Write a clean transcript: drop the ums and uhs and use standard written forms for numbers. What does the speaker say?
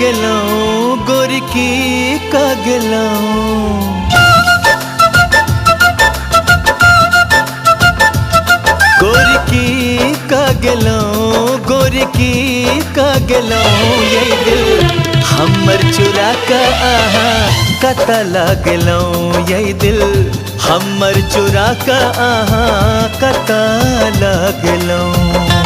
गेलहुँ गोरी की कऽ गेलहुँ। गोरी की कऽ गेलहुँ गोरी की कऽ गेलहुँ ये दिल हमर चुरा कऽ अहाँ कतऽ लऽ गेलहुँ ये दिल हमर चुरा कऽ अहाँ कतऽ लऽ गेलहुँ।